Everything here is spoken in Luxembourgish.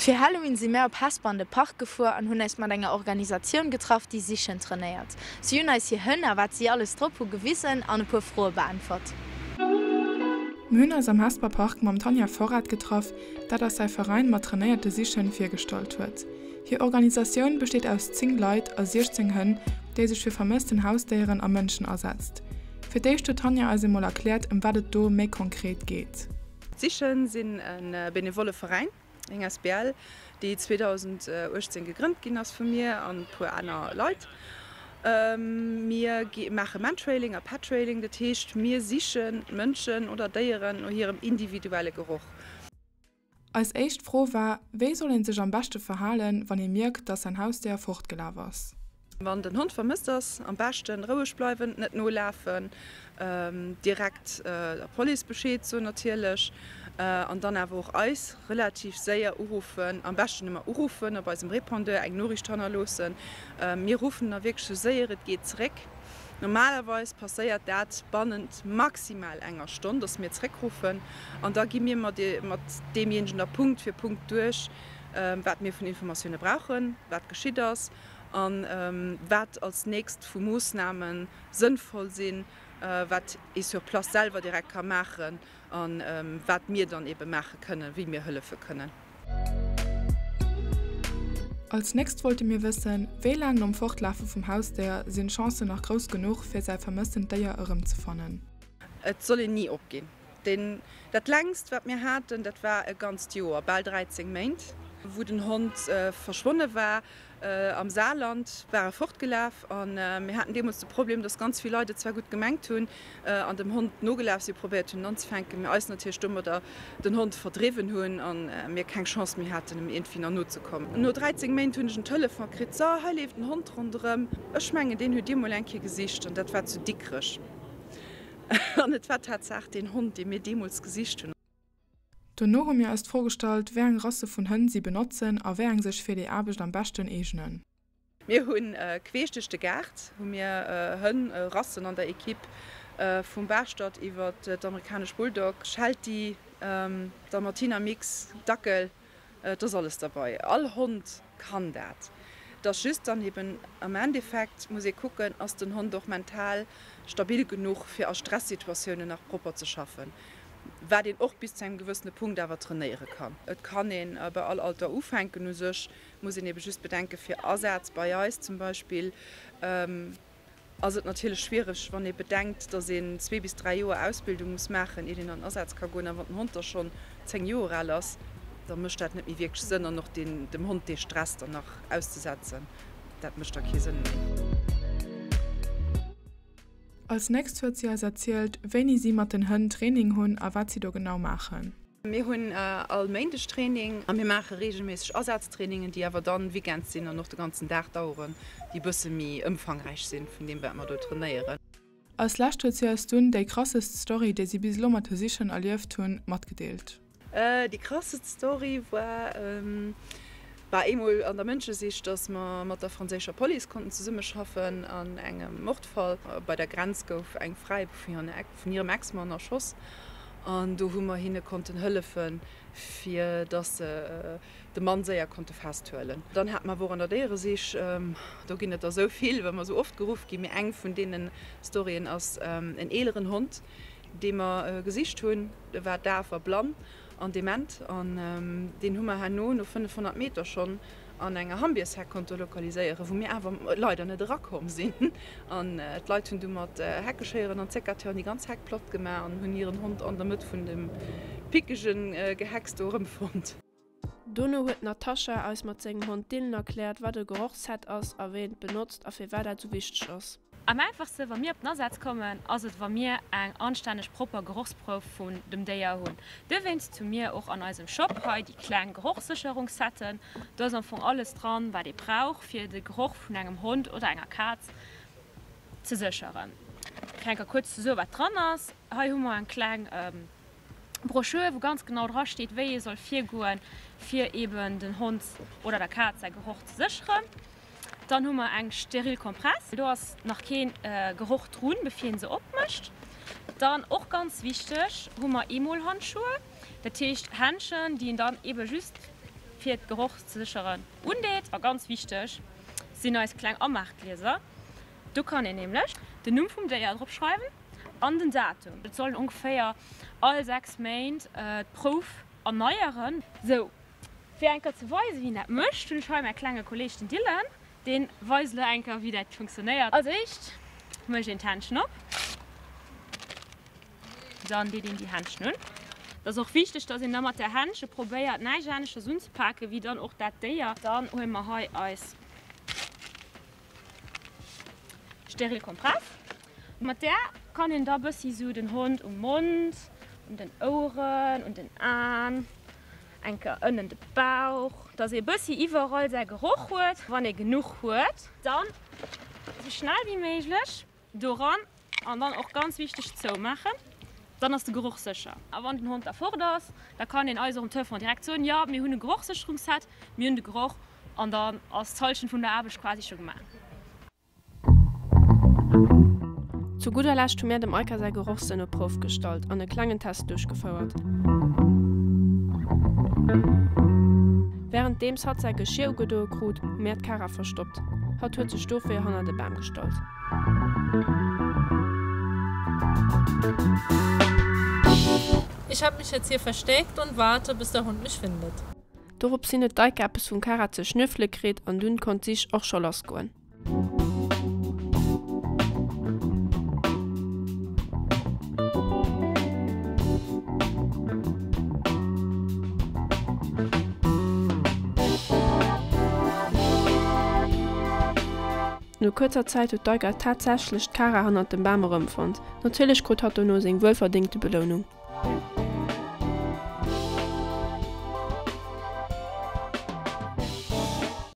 Fir Halloween si mär op Hesper an de Park gefuer an hunn eis mat enger Organisatioun getraff, déi Sichhënn trainéiert. Si hunn eis hir Hënn a wat si alles drop hu gewisen an e puer Froe beäntwert. Mir hunn eis am Hesper Park mam Tanja Vorrath getraff, dat eis säi Veräin mat trainéierte Sichhënn virgestallt huet. Hir Organisatioun besteet aus 10 Leit a 16 Hënn, déi sech fir vermëssten Hausdéieren a Mënschen asetzt. Fir d'éischt huet d'Tanja eis emol erkläert ëm wat et do méi konkret geet. D'Sichen sinn e benevolle Veräin, eng asbl, déi 2018 gegrënnt ginn ass vu mir an e puer aner Leit. Mir maache Mantrailing a Pettrailing, dat heescht mir sichen Mënschen oder Déieren no hirem individuelle Geroch. Eis éischt Fro war, Wéi soll een sech am beschte verhalen, wann ee mierkt, dass säin Hausdéier fortgelaf ass? Wann den Hond vermësst ass, am beschten roueg bleiwen, net nolafen, direkt der Police Bescheed soen natierlech an dann awer och eis relativ séier uruffen, am beschten ëmmer uruffen, op eisem Répondeur eng Noriicht hannerloossen. Mir ruffen da wierklech sou séier et geet zeréck. Normalerweis passéiert dat bannent maximal enger Stonn, dass mir zeréckruffen an da gi mir mat deemjéinegen da Punkt fir Punkt duerch, wat mir vun Informatioune brauchen, wat geschitt ass a wat als nächst vu Moossname sënnvoll sinn, wat ee sur place selwer direkt ka maachen a wat mir dann eebe maache kënnen, wéi mir hëllefe kënnen. Als nächst wollte mir wëssen, wéi laang nom Fortlafe vum Hausdéier sinn d'Chancen nach grouss genuch, fir säi vermësstent Déier erëmzefannen? Et soll een ni opginn. Deen, dat längst wat mir haten, dat war e ganzt Joer, bal 13 Méint, wou den Hond verschwonne war. Am Saarland war e fortgelaf a mir haten deemools de Problem, dass ganz vill Leit et zwar gutt gemengt hunn an dem Hond nogelaf sinn, probéiert hunn en anzefänken, mee eis natierlech domadder den Hond verdriwwen hunn a mir keng Chance méi haten, em iergendwéi nach nozekommen. No 13 Méint hunn ech en Telefon kritt, So, hei leeft en Hond ronderëm, ech mengen, deen hutt Dir mol eng Kéier gesicht an dat war zu Dikrech. An et war Tatsaach deen Hond, dee mir deemools gesicht hunn. Dono hu mir eis d'Fro gestallt, wéi eng Rasse vun Hënn si benotzen a wéi eng sech fir déi Aarbecht am beschten eegnen. Mir hu queesch duerch de Gaart hu mir Hënn, Rassen an der Equipe, vum Baaschtert iwwer d'amerikanesch Bulldog, Sheltie, Dalmatiner Mix, Dackel, et ass alles derbei. All Hond kann dat. Et ass just dann eben am Endeffekt muss ee kucken, ass den Hond och mental stabil genuch fir a Stressituatiounen nach propper ze schaffen. Wat een och bis zu engem gewëssene Punkt awer trainéiere kann. Et kann ee bei all Alter ufänken. U sech muss een ebe just bedenken, fir Asaz bei eis zum Beispill ass et natierlech schwiereg, wann ee bedenkt, datt een zwee bis dräi Joer Ausbildung muss maachen, iert een an den Asaz ka goen. A wann den Hond da schonn 10 Joer al ass, da mécht dat net méi wierklech Sënn. An och dem Hond dee Stress dann nach auszesetzen, dat mécht da kee Sënn méi. Als nächst huet si eis erzielt, wéini si mat den Hënn Training hunn a wat si do genau maachen. Mir hunn all Méindeg Training a mir maache reegelméisseg Asaztrainingen, déi awer dann Weekends sinn an och de ganzen Dag daueren, déi bësse méi ëmfangräich sinn vun deem wat mer do trainéieren. Als lescht huet si eis dunn déi krassest Story, déi si bis elo mat de Sichhënn erlieft hunn, matgedeelt. Déi krassest Story war war eemol an der Mënschesich, dass mer mat der franséischer Police konnten zesummeschaffen an engem Mordfall. Bei der Grenz gouf eng Fräi vun hirem Ex-Mann erschoss an do hu mer hinne konnten hëllefen, fir dass se de Mann séier konnte festhuelen. Dann hate mer awer och an der Déieresich, do ginn et der esou vill, well mer esou oft geruff ginn, mee eng vun deene Storyen ass en eeleren Hond, dee mer gesicht hunn, de war daf a blann an dement an deen hu mer herno no 500 Meter schonn an enger Hambiersheck konnte lokaliséieren, wou mir awer leider net erakomm sinn. An d'Leit hunn du mat Heckeschéieren an Secateuren déi ganz Heck platt gemaach an hunn hiren Hond an der Mëtt vun dem pickege Gehecks do erëmfonnt. Dono huet d'Natasha eis mat sengem Hond Dylan erkläert, wat e Gerochsset ass a wéi een et benotzt a firwat dat sou wichteg ass. Am einfachste wa mir op den Asaz kommen ass et wa mir eng anstänneg propper Gerochsprouf vun dem Déier hunn. Dowéinst hu mir och an eisem Shop hei déi kleng Gerochssécherungssetten. Do ass am Fong alles dran wat ee brauch fir de Geroch vun engem Hond oder enger Kaz ze sécheren. Fir enker kuerz ze soe wat dran ass, hei hu mer eng kleng Broschür, wou ganz genau dra steet, wéi ee soll virgoen, fir eben den Hond oder der Kaz säi Geroch ze sécheren. Dann hu mer eng steril Kompress, do ass nach kee Geroch drun, bevir een se opmécht. Dann och ganz wichteg, hu mer Eemolhandschuhe, dat heescht Händschen, déi een dann ebe just. fir d'Geroch ze sécheren undeet. A ganz wichteg sinn eis kleng Amaachglieser. Do kann een nämlech den Numm vum Déier drop schreiwen an den Datum. Et soll een ongeféier all 6 Méint d'Prouf erneieren. Sou, fir eng Kéier ze weisen, wéi een dat mécht, hunn ech hei mäi klenge Kolleeg, den Dylan. Deen weist elo eng Kéier, wéi dat funktionéiert. Als éischt mécht een d'Händschen op. Dann deet een déi Händschen un. Et ass och wichteg, dass een da mat der Händsche probéiert, näischt aneschters unzepaken, wéi dann och dat Déier. Dann huele mer hei eis steril Kompress. Mat där kann een da bëssi sou den Hond um Mond, un den Oueren, un den Aen, eng Kéier ënnen de Bauch, dass ee bëssi iwwerall säi Geroch huet. Wann ee genuch huet, dann sou schnell wéi méiglech doran an dann och ganz wichteg zoumaachen, dann ass de Geroch sécher. A wann den Hond da fort ass, da kann een eis och um Telefon direkt soen, jo mir hunn e Gerochssécherungsset, mir hunn de Geroch an dann ass d'Hallschent vun der Aarbecht quasi scho gemaach. Zu gudder Lescht hu mär dem Aika säi Gerochssënn op d'Prouf gestallt an e klengen Test duerchgefouert. Wärenddeems hatt säi Geschier ugedoe krut, hu mär d'Kara verstoppt. Hatt huet sech dofir hannert e Bam gestallt. Ich hab mich jetzt hier versteckt und warte, bis der Hund mich findet. Dorops hin huet d'Aika eppes vum Kara ze schnüffele kritt an dunn konnt d'Sich och scho lassgoen. No kuerzer Zäit huet d'Aika tatsächlech d'Kara hannert dem Bam erëmfonnt. Natierlech krut hatt dono seng wuelverdéngte Belounung.